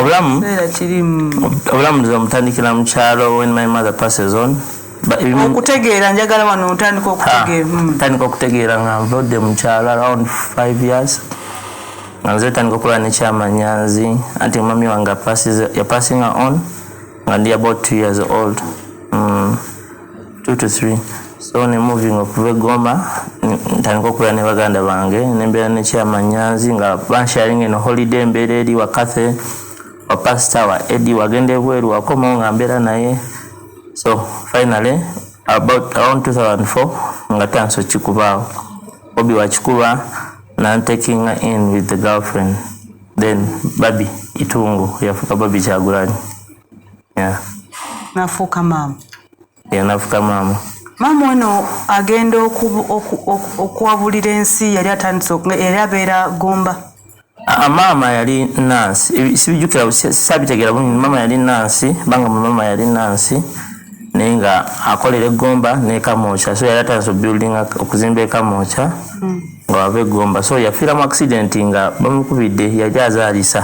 Obulamu Kiseera kiri. Obulamu nze omutandikira mu kyalo when my mother passes on. Okutegeera, njagala wano otandika okutegeera. Tandika okutegeera nga nvudde mu kyalo around 5 years, nga nze tandika okukola ne Chairman Nyanzi, anti mummy wange yapassinga on nga ndi about 2 years old, 2 to 3. So ne moving okuva e Gomba, ntandika okubeera ne baganda bange, nembeera ne Chairman Nyanzi nga bansharinga eno holiday, embeera eri wa Kathe, wa pastor wa Eddie, wagenda ebweru, wakomawo nga mbeera naye. So finally about around 2004 nga tandise okikubaawo, Bobi wakikuba nantakinga in with the girlfriend, then Babi Itungo yafuuka Babi Kyagulanyi, yeah. Nafuuka maama. Yeah, nafuuka maama. Maama ono agenda okuwabulira ensi, yali atandise yali abeera Gomba? Ah, maama yali nurse. Sibijjukira, saabitegeera bulungi. Maama yali nurse, banga mama yali nurse naye nga akolera eggomba nekamwokya. So yali atandise obuilding, okuzimba ekamwokya nga wava eggomba. So yafiira mu accident nga bamukubidde, yali azaalisa.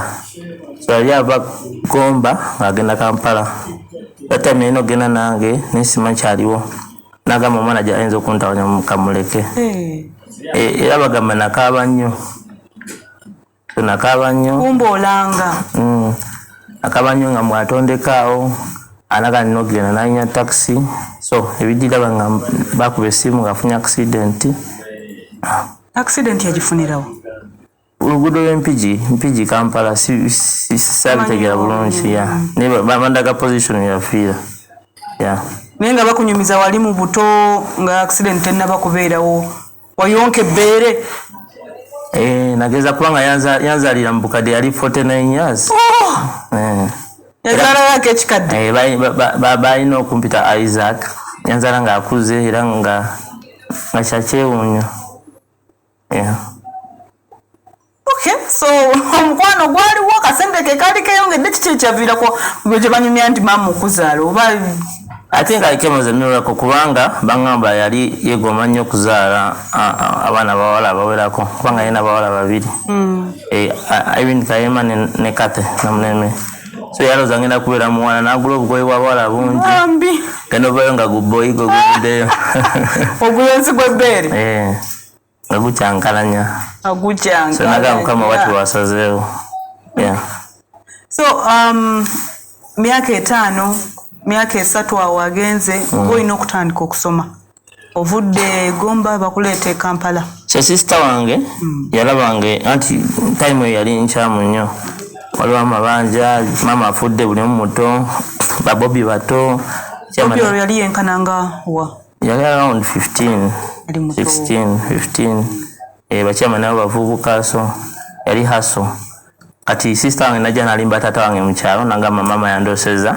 So yali ava Gomba ng'agenda Kampala. That time yalina okugenda nange naye simanyi kyaliwo, nagamba omwana gyayinza okuntawanya, kamuleke. Era bagamba nakaaba nnyo. So nakaaba nnyo. Kumba olanga. Akaba nnyo nga mwatondekaawo, anaga nina okugenda, nalinya taxi. So ebiddiraba nga bakuba essimu ngaafunye accident. Accident yagifunirawo? Oluguudo lw'Empigi, Mpigi Kampala, saabitegeera bulungi ya, naye bandaga position yafiira ya. Naye nga bakunyumiza wali mu buto nga accident tennaba kubeerawo, wayonka ebbeere? Eh, nageza kubanga yanzalira mu bukadde, yali 49 years. Eh. Yazaala yako ekikadde. Eh, balina okumpita Isaac. Yanzala ng'akuze era nga kyakyewuunyo, yeah. Okay, so omukwano gwaliwo, akasente ke kaali keyongedde, kiki ekyaviirako gye banyumya nti maama okuzaala oba? I think I came as a miracle kubanga bangamba yali yegomba nnyo okuzaala abaana bawala abawerako, kubanga yalina abawala babiri. Eh, Irene Kayema ne Kathe Namuneme. So yalowooza ngenda kubeera muwala, n'agula obugoye bw'abawala bungi. Bambi. Genda ovayo nga guboyi gwe guvuddeyo. Ogulenzi gw'ebbeere. Eh, nga gukyankalanya. Agukyankalanya. So nagamba, Mukama wati wasazeewo, yeah. So myaka 5, myaka 3 awo agenze, oba olina okutandika okusoma, ovudde Gomba, bakuleeta e Kampala. So sister wange yalabange anti time eyo yali nkyamu nnyo, waliwo amabanja, maama afudde, buli omu muto, babobi bato. Bobi olwo yali yenkananga wa? Yali around 15. Yali muto. 16, 15. Eh, bakyama nabo bavubuka, so yali hustle. Kati sister wange najja nalimba taata wange mu kyalo, nagamba maama yandoseza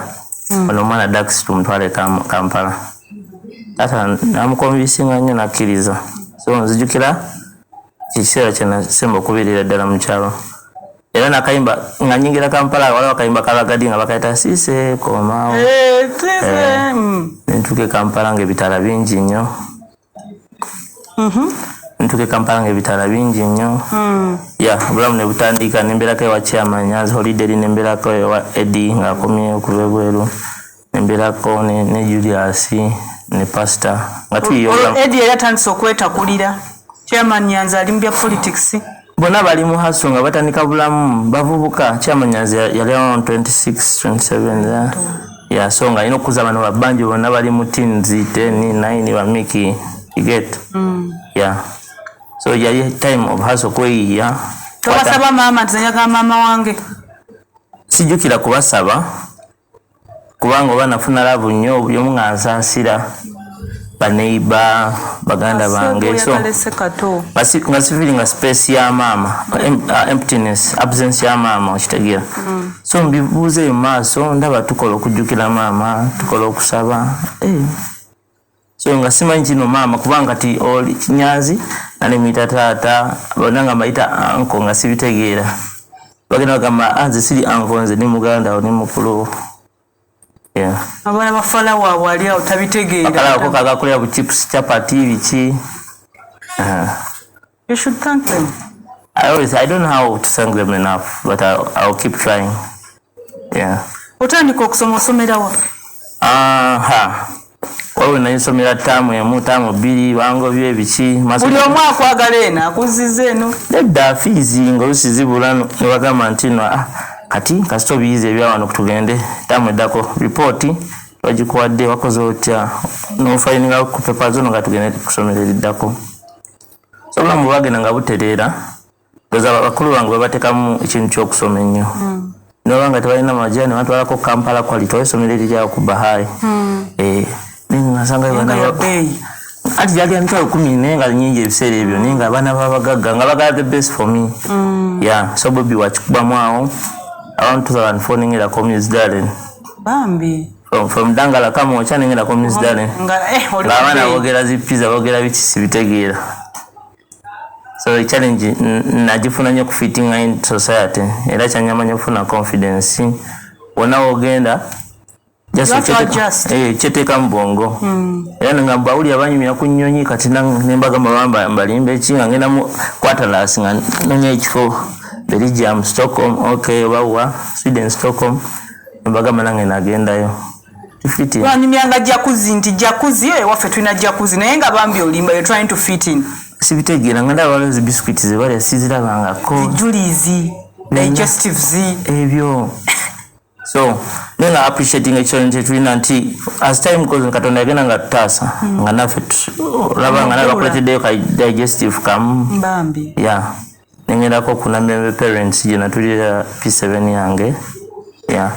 ono omwana Dax tumutwale Kampala. Taata namuconvincinga nnyo, nakkiriza. So nzijukira ekiseera kyenasemba okubeerera ddala mu kyalo, era nakayimba nga nyingira Kampala, waliwo akayimba kalagadi nga bakayita "Sise Komawo". Eh, Sise. Nentuuka e Kampala nga ebitaala bingi nnyo. Ntuuka e Kampala nga ebitaala bingi nnyo ya, obulamu ne butandika, nembeerako ewa Chairman Nyanzi holiday, nembeerako ewa Eddie ng'akomyewo okuva ebweru, nembeerako ne Julius ne pastor nga tuyiya Olwo obulamu. Eddie yali atandise okwetakulira, Chairman Nyanzi ali mu bya politics. Bonna bali mu hustle nga batandika bulamu, bavubuka. Chairman Nyanzi yali around 26, 27, yeah. So nga alina okukuza bano babanji bonna bali mu teens, 10, 9, bamiki, you get? Yeah, so yali time of hustle, kweyiya. Tobasaba maama nti njagala maama wange? Sijjukira kubasaba kubanga oba nafuna love nnyo, buli omu nga nsaasira, baneiba, baganda bange. So yakalese kato. Nga sifeelinga space ya maama, emptiness, absence ya maama, okitegeera? So mbibuuza eyo mu maaso, ndaba tukola okujjukira maama, tukola okusaba, eh. So nga simanyi kino maama, kubanga ti oli Nyanzi nanemuyita taata, bonna nga mbayita uncle, nga sibitegeera. Bagenda bagamba, "Ah, nze siri uncle, nze ni muganda wo, ni mukulu wo." Yeah. Abaana bafala waabwe ali awo tabitegeera. Akalabako kagakulira bu chips, chapati, biki. You should thank them. I always, I don't know how to thank them enough, but I'll keep trying. Yeah. Otandika okusoma, osomerawa? Aha, waliwo nayisomera taamu emu, taamu bbiri, bangobye ebiki. Buli omu akwagala eno, akuzizza eno. Nedda, fees nga olusi zibula, nebagamba nti no, ah, kati kasita obiyiza ebyawano, tugende taamu eddako, ripooti bagikuwadde, wakoze otya, nofayininga ku pepa zo, nga tugende kusomero eriddako. So obulamu bwagenda nga butereera. Ndoza bakulu bange babatekamu ekintu kyokusoma ennyo, nobanga nga tebalina majaani, batwalako Kampala Quality oba essomero eriryawo ku Bahai. Nsangayo ati lyali 100,000, naye nga nyingi ebiseera ebyo, naye nga abaana babagagga nga bagala the best for me. Yeah, so Bobi wakikubamu awo around 2004, nengera Homes Darling. Bambi. From Dangala Kamwokya nengera Homes Darling. Nga abaana boogera zi pizza, boogera biki, sibitegeera. So challenge nagifuna nnyo kufittinga in society, era kyanyamba nnyo okufuna confidence. Wonna wogenda kyeteeka mu bwongo. Era nga bawulira banyumira ku nnyonyi, kati nembagamba bamba mbalimba eki, nga ngenda mu Qantas nga nonya ekifo Belgium, Stockholm, okay, obawa Sweden, Stockholm, nembagamba nange nagendayo. Banyumyanga jacuzzi nti jacuzzi ewaffe tulina jacuzzi, naye nga bambi olimba, you're trying to fit in. Sibitegeera, nga ndaba waliwo zi biscuit zebalya, sizirabangako. Julies, digestives. Ebyo. So naye nga appreciating ekyo kyetulina nti as time goes, Katonda yagenda nga tutaasa, nga naffe olaba nga nawe bakuleteddeyo ka digestive kamu. Bambi. Yeah, nengendako kunamembe parents gye natulira P7 yange, yeah.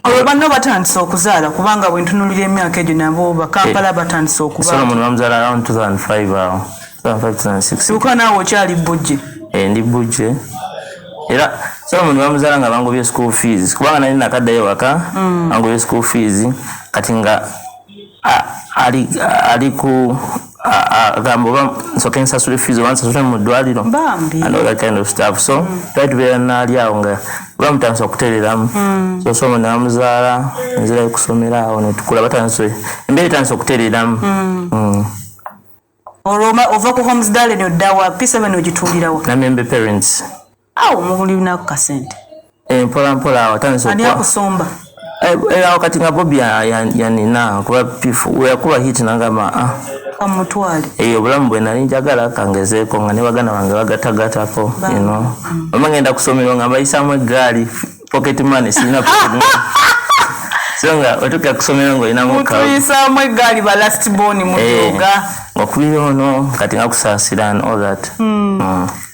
Olwo banno batandise okuzaala, kubanga bwe ntunulira emyaka egyo nabo bakampala batandise okuba. Solomon bamuzaala around 2005 awo, 2005, 2006. Tuuka naawe okyali bujje. Eh, ndi bujje. Era Solomon bamuzaala nga bangobye school fees, kubanga nali nakaddayo waka. Bangobye school fees, kati nga ali ku agamba oba nsooke nsasule fees oba nsasule mu ddwaliro and all that kind of stuff. So twali tubeera naali awo nga oba mutandise okutereramu. So Solomon bamuzaala, enzira yokusomera awo netukula, batandise embeera etandise okutereramu. Olwo ova ku Homes Darling oddawa? P7 ogituulirawa? Namembe parents. Awo mulinako kasente? Eh, mpola mpola awo atandise. Ani akusomba? Eh, awo kati nga Bobi yanina kuba pifu weyakuba hit, nagamba, ah, Kamutwale. Eyo obulamu bwe nali njagala kangezeeko, nga ne baganda bange bagatagattako, you know. Oba ngenda kusomero nga mbayisaamu eggaali, pocket money sirina, pocket money. So nga otuuka kusomero ng'olinamu Mutuyisaamu eggaali, ba last born mujoga. Ng'okubira ono kati nga kusaasira and all that.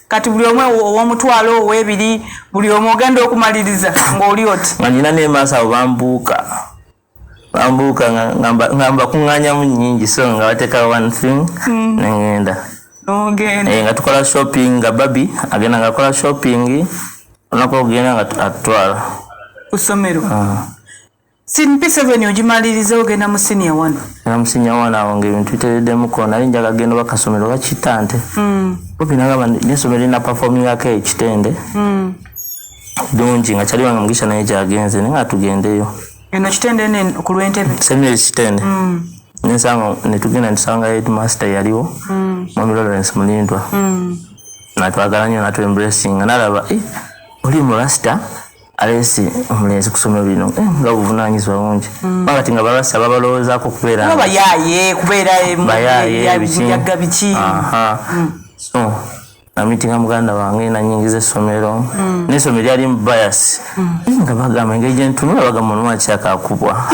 Kati buli omu ow'omutwalo, ow'ebiri, buli omu ogenda okumaliriza ng'oli oti. Nga nina nemaaso abo bambuuka bambuuka, nga mbakuŋŋaanyamu nnyingi, so nga bateeka one thing nengenda. N'ogenda. Eh, nga tukola shopping, nga babi agenda nga akola shopping, olunaku olugenda nga atutwala ku ssomero. P7 ogimaliriza, ogenda mu senior one. Nga mu senior one awo ngaebintu bitereddemuko, nali njaga genda oba kasomero bakitante. Bobi nagamba nesomero lina performingako ekitende ddungi, nga kyali wange Mugisha naye kyagenze, naye nga tugendeyo. Eno Kitende ene ku lw'Entebe? Seminary Kitende. Nensanga netugenda netusanga headmaster yaliwo, Mwami Lawrence Mulindwa, natwagala nnyo, natu embracinga, nalaba, eh, oli murasta alesi omulenzi ku ssomero lino, eh, nga buvunanyizibwa bungi. Kati nga barasta babalowoozaako okubeera Oba bayaaye kubeera bayaaye biki. Byaga biki. Aha. So namitinga muganda wange nanyingiza essomero, n'essomero lyali mu bias, nga bagamba engeri gyentunula, bagamba onwakyaka akubwa,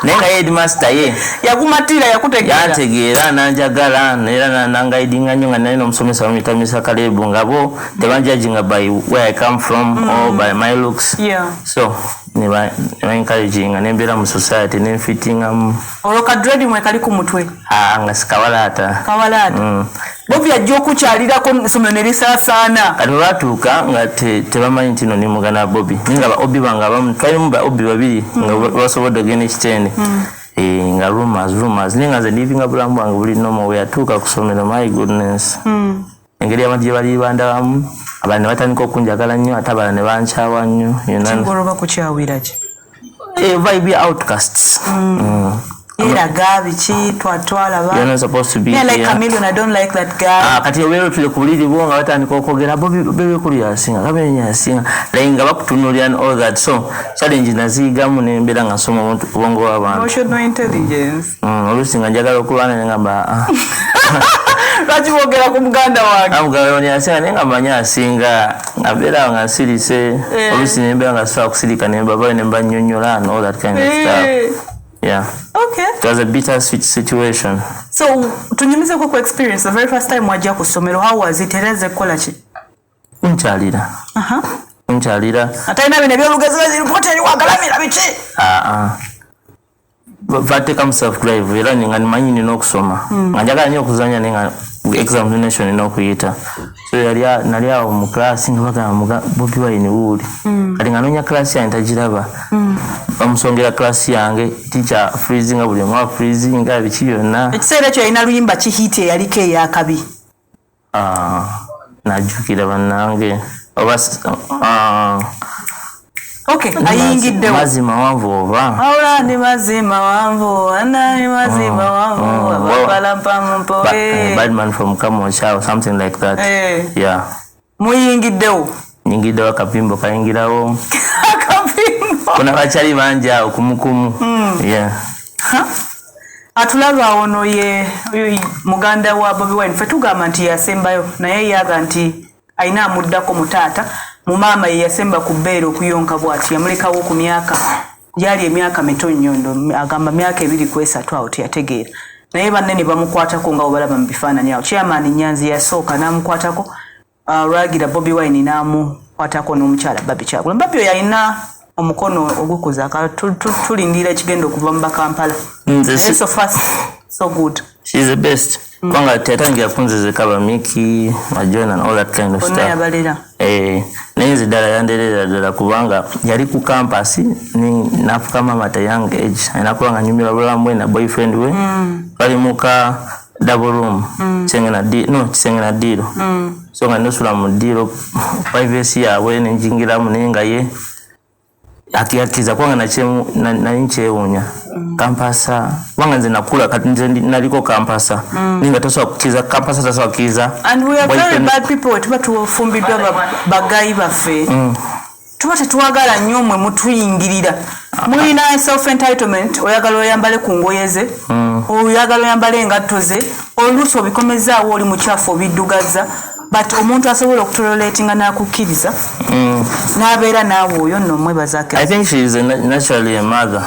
naye nga headmaster ye Yakumatira, yakutegeera. Yantegeera, nanjagala, era nanguidinga nnyo, nga nali n'omusomesa bamuyita Mr Kalebu, nga bo tebanjudginga by where I come from or by my looks. So ne ba encouraginga, nembeera mu society nenfitingamu. Olwo ka dread mwe kali ku mutwe? Ah, nga sikawalaata. Kawalaata. Bobi ajja okukyalirako, essomero ne lisaasaana. Kati bwe batuuka nga tebamanyi nti no ni muganda wa Bobi, naye nga ba OB bange abamu, twalimu ba OB babiri nga basobodde okugenda ekitende. Eh, nga rumors rumors, naye nga nze livinga bulamu bwange buli normal. We yatuuka ku ssomero, my goodness, engeri abantu gye bali bandabamu, abalala ne batandika okunjagala nnyo, ate abalala ne bankyawa nnyo. Kingoloba kukyawira ki? Eh, vibe ya outcasts. Yeraga biki twatwalaba. You're not supposed to be Me, I like here. Chameleon, I don't like that guy. Ah, kati obeera otule ku buliri bwo nga batandika okwogera Bebe Cool yasinga, Chameleon yasinga, like nga bakutunuulira and all that. So challenge naziyigamu nembeera nga nsoma obwongo bw'abantu. Emotional intelligence. Oluusi nga njagala okulwana ne ngamba, ah. Lwaki boogera ku muganda wange? Chameleon yasinga naye nga mmanyi asinga, nga mbeera awo nga nsirise. Oluusi ne mbeera nga sisobola kusirika ne mbabayo ne mbannyonnyola and all that kind of stuff. Yeah. Okay. It was a bittersweet situation. So tunyumizeko ku experience the very first time wajja ku ssomero, how was it? Era ze kukola ki? Nkyalira. Nkyalira. Atalina bino ebyolugezigezi, ripooti eri wagalamira biki? Ah, ah. Bateekamu self drive era nga nimanyi nina okusoma. Nga njagala nnyo okuzannya naye nga examination nina okuyita. So nali awo mu class nga bagamba Bobi Wine wuuli. Kati nga noonya class yange tagiraba. Bamusongera class yange, teacher freezing buli omu freezing biki byonna. Ekiseera ekyo yalina luyimba ki hit eyaliko ey'akabi? Ah, najjukira bannange. Oba Okay, ayingiddewo. Mazzi mawanvu oba? Awula ndi mazzi mawanvu, ana ndi mazzi mawanvu, abapalampa mumpowe. Badman from Kamwokya or something like that. Yeah. Muyingiddewo. Nyingiddewo akapimbo kayingirawo. Akapimbo. Kuna bakyali bangi awo kumukumu. Yeah. Huh? Atulaba ono ye muganda wa Bobi Wine. Ffe tugamba nti yasembayo naye yaga nti alina amuddako mu taata. Mu maama ye yasemba ku bbeere okuyonka bw'ati, yamulekawo ku myaka gyali emyaka mito nnyo, ndo agamba myaka 2 ku 3 awo teyategeera, naye banne ne bamukwatako nga bwe balaba mu bifaananyi awo. Chairman Nyanzi yasooka n'amukwatako, lwagira Bobi Wine n'amukwatako n'omukyala Barbie Kyagulanyi. Barbie oyo alina omukono ogukuza, tulindira ekigenda okuva mu Bakampala. Nze Naye so far so good. She's the best. Kubanga teyatangira kunzezeka ba Mickey, ba John and all that kind of Bonna stuff. yabalera. Naye nze ddala yanderera ddala kubanga yali ku campus n'afuka mama at a young age. Alina kuba nga anyumirwa bulamu bwe na boyfriend we. Bali mu ka double room. Kisenge na no, kisenge na ddiiro. So nga nosula mu ddiiro privacy yaabwe ne njingiramu naye nga ye akiyakkiriza kubanga nali nkyewuunya. Campus kubanga nze nakula kati nze naliko campus. Naye nga tosobola kukkiriza campus, tasobola kukkiriza And we are very boyfriend. bad people. Tuba tufumbiddwa bagayi baffe, tuba tetwagala nnyo mmwe mutuyingirira. Mulina self entitlement, oyagala oyambale ku ngoye ze, oyagala oyambale engatto ze, oluusi obikomezaawo oli mukyafu obiddugaza, but omuntu asobola okutoleratinga n'akukkiriza n'abeera naawe oyo nno omwebazaako. I think she is naturally a mother.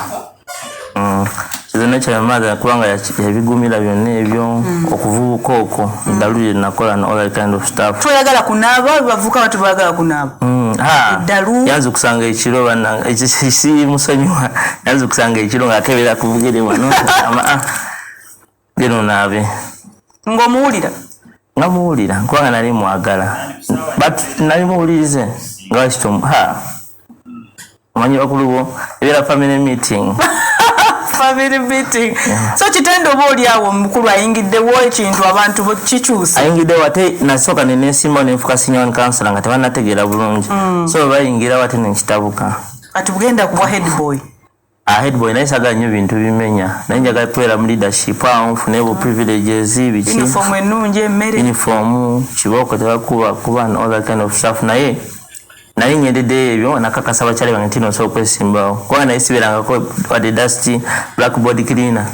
She's a natural mother kubanga yabigumira byonna ebyo okuvubuka okwo eddalu lye nakola and all that kind of stuff. Toyagala kunaaba, bavuka batu baagala kunaaba. Ha, Eddalu. Yanze okusanga ekiro bannange, ekyo si musonyiwa. Yanze okusanga ekiro ng'akebera ku bugere wano. Ama, ah, genda onaabe. Ng'omuwulira? Nga muwulira kubanga nali mwagala. But nali muwulirize nga wakito ha. Omanyi bakulu bo ebeera family meeting. Family meeting. So Kitende oba oli awo omukulu ayingiddewo ekintu abantu bo kikyusa. Ayingiddewo ate nasooka ne neesimbawo ne nfuuka senior one counselor nga tebannategeera bulungi. So bwe bayingirawo ate ne nkitabuka. Kati bugenda kuba head boy. Ah, head boy naye saagala nnyo bintu bimenya naye njagala kubeera mu leadership awo nfune bu privileges biki. Uniform ennungi, emmere. Uniform, kibooko tebakuba kuba and all that kind of stuff, naye nali ngendeddeyo ebyo nakakasa bakyali bange nti nosobola okwesimbawo kubanga naye sibeerangako wadde dusty blackboard cleaner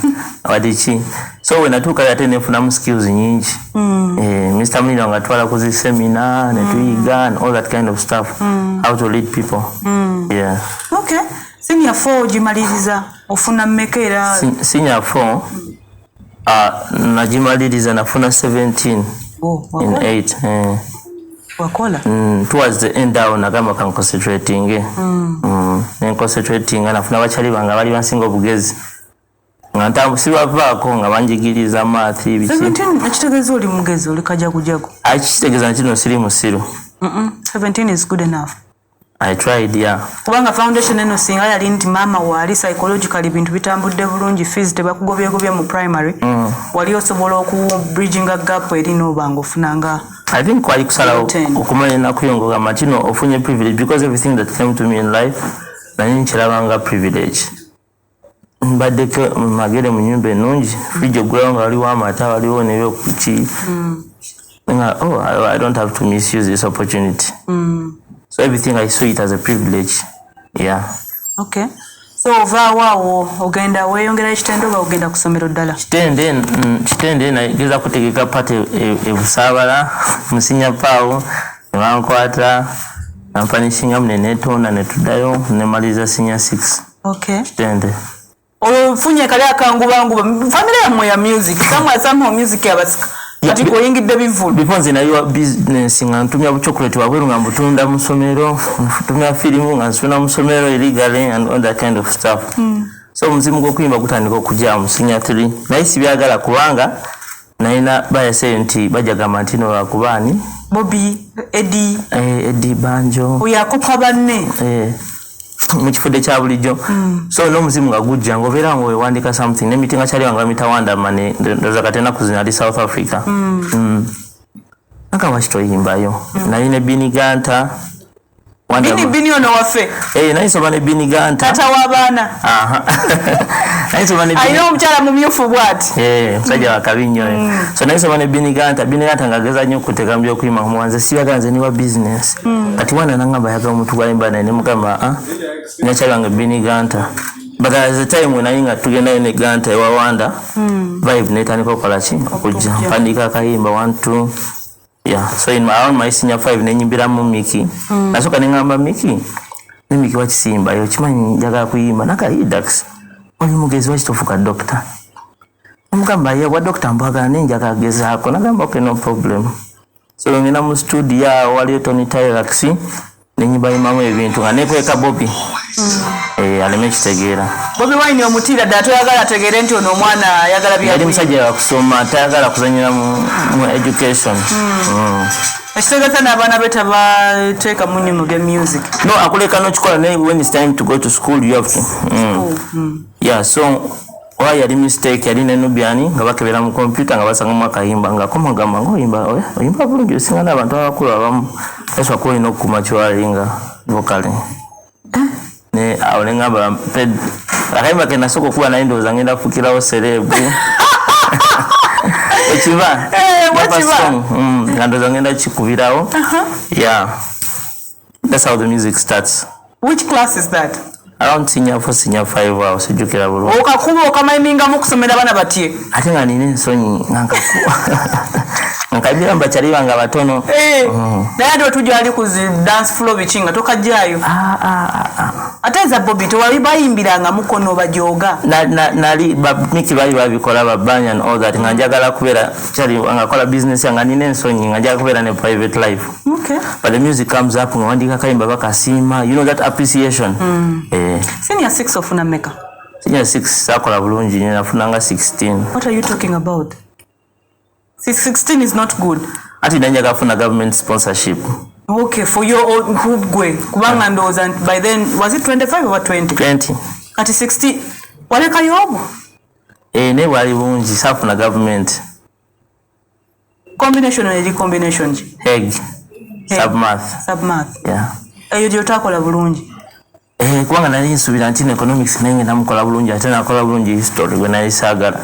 wadde ki. So we natuukayo ate nenfunamu skills nyingi. Mr. Mulira nga atwala ku zi seminar ne tuyiga and all that kind of stuff, how to lead people. Yeah. Okay, senior 4 ogimaliriza ofuna mmeka era? Senior 4 nagimaliriza nafuna 17 Oh, in wakola. 8. Eh. Wakola. Towards the end awo nagamba kan concentrating, nenconcentrating nafuna bakyali bange abali bansinga obugezi nga sibavaako nga banjigiriza math biki. 17 ekitegeeza oli mugezi, oli kajagujagu. Akitegeeza nti no siri musiru. 17 is good enough. I tried, yeah. Kubanga foundation eno singa yali nti maama waali psychologically bintu bitambudde bulungi, fees tebakugobyegobye mu primary, wali osobola oku bridginga gap eri n'obanga ofunanga I think kwali kusalawo 10. Okumanya ennaku yo ng'ogamba nti no ofunye privilege, because everything that came to me in life nali nkirabanga privilege. Mbaddeko Magere mu nyumba ennungi, fridge ogulawo nga waliwo amata, waliwo nebyokuki, nga oh, I don't have to misuse this opportunity. So everything, I saw it as a privilege, yeah. Okay, so ovaawo awo ogenda weeyongerayo Kitende oba ogenda ku ssomero ddala? Kitende, Kitende nageza kutegeka party e Busaabala mu senior paawo, nebankwata nampunishingamu, nenetonda, netuddayo nemaliza senior 6. Kitende. Ofunye kali akangubanguba, famire yammwe ya music, somewhere somehow music yabasika, kati oyingidde bivulu. Before nze naliwa business nga ntumya buchocolate wabweru nga mbutunda mu ssomero, ntumya firimu nga nsuna mu ssomero illegally and all that kind of stuff. So omuzimu gw'okuyimba gutandika okujja mu senior 3, naye sibyagala kubanga nalina bayase nti bajja gamba nti no lwakubaani. Bobi, Eddie. Eh, Eddie Banjo. Oyo akopa banne. Eh, mu kifudde kya bulijjo. So n'omuzimu nga gujja ngaobeera nga wewandika something nemitinga kyali wange bamita Wandamane, ndowooza kati ennaku zino ali South Africa. Aka waki toyimbayo? Nali ne Biniganta. Bini Bini ono waffe. Eh, naye nsoma ne Biniganta. Tata w'abaana. Aha. Naye nsoma ne alina omukyala mumyufu bw'ati. Eh, musajja wa kabi nnyo. So naye nsoma ne Biniganta, Biniganta ng'ageza nnyo okuteeka mu byokuyimba, muwanze siyagala, nze niwa business. Kati wana nangamba ayagala omuntu gwayimba naye, ne mugamba ah, nakyali wange Biniganta. But at the time when nali nga tugendayo ne Ganta ewa Wanda, vibe netandika okukola ki? Okujja. Mpandiika akayimba one two. Yeah, so in my, around my senior 5 nenyimbiramu Miki. Nasooka ne ŋŋamba Miki, ne Miki wakisimbayo kimanyi njagala kuyimba naka Idax. Oli mugezi, waki tofuuka doctor? Namugamba ye bwa doctor mbwagala naye njagala gezaako. Nagamba okay, no problem. So ngenda mu studio awo waliyo Tony Tyrax, nenyimbayimamu ebintu nga nekweka Bobby. Eh, aleme kitegeera. Bobi Wine omutiira ddala, toyagala ategeere nti ono omwana ayagala Yali bya musajja wa kusoma, tayagala kuzanyira mu education. Ekitegeeza n'abaana be tabateeka mu nnyo mu bya music. No, akuleka n'okikola, naye when it's time to go to school you have to. Yeah, so oba yali mistake, yali ne Nubian nga bakebera mu computer nga basangamu akayimba nga komagamba ngaoyimba oyimba bulungi osinga n'abantu abakulu abamu, eswa kuba olina okukuma kywalinga vocally. Ne awo ne ngamba akayimba ke nasooka okuba naye ndowooza ngenda kufukirawo celeb ekiba. Eh, bwekiba. Nga ndowooza ngenda kikubirawo. Yeah, that's how the music starts. Which class is that? Around senior 4, senior 5 awo, sijjukira bulungi. Okakuba okamayimingamu okusomera abaana batye. Ate nga nina ensonyi nga nkagira bakyali bange abatono. Eh, naye ate otujja ali ku zi dance floor biki nga tokajjaayo. Ah, ah, ah, ah. Ate eza Bobi tewali bayimbiranga mukono bajooga. Nali Miki bali babikola babanya and all that, nga njagala kubeera kyali nga kola business yange, nina ensonyi nga njagala kubeera ne private life. But the music comes up nga wandika kayimba bakasiima, you know that appreciation, eh. Senior 6 ofuna meka? Senior 6 sakola bulungi nnyo, nafunanga 16. What are you talking about? 16 is not good. Ati nanjaga kufuna government sponsorship. Okay, for your own gwe kubanga ndowooza nti by then was it 25 or 20? 20. Kati 60 walekayo obwo. Eh, naye bwali bungi, saafuna government. Combination eri combination ki? HEG. Submath. Submath. Yeah. Eyo gyotakola bulungi. Eh, kubanga nali nsuubira nti ne economics naye ngenda mukola bulungi, ate nakola bulungi history gwe nali saagala.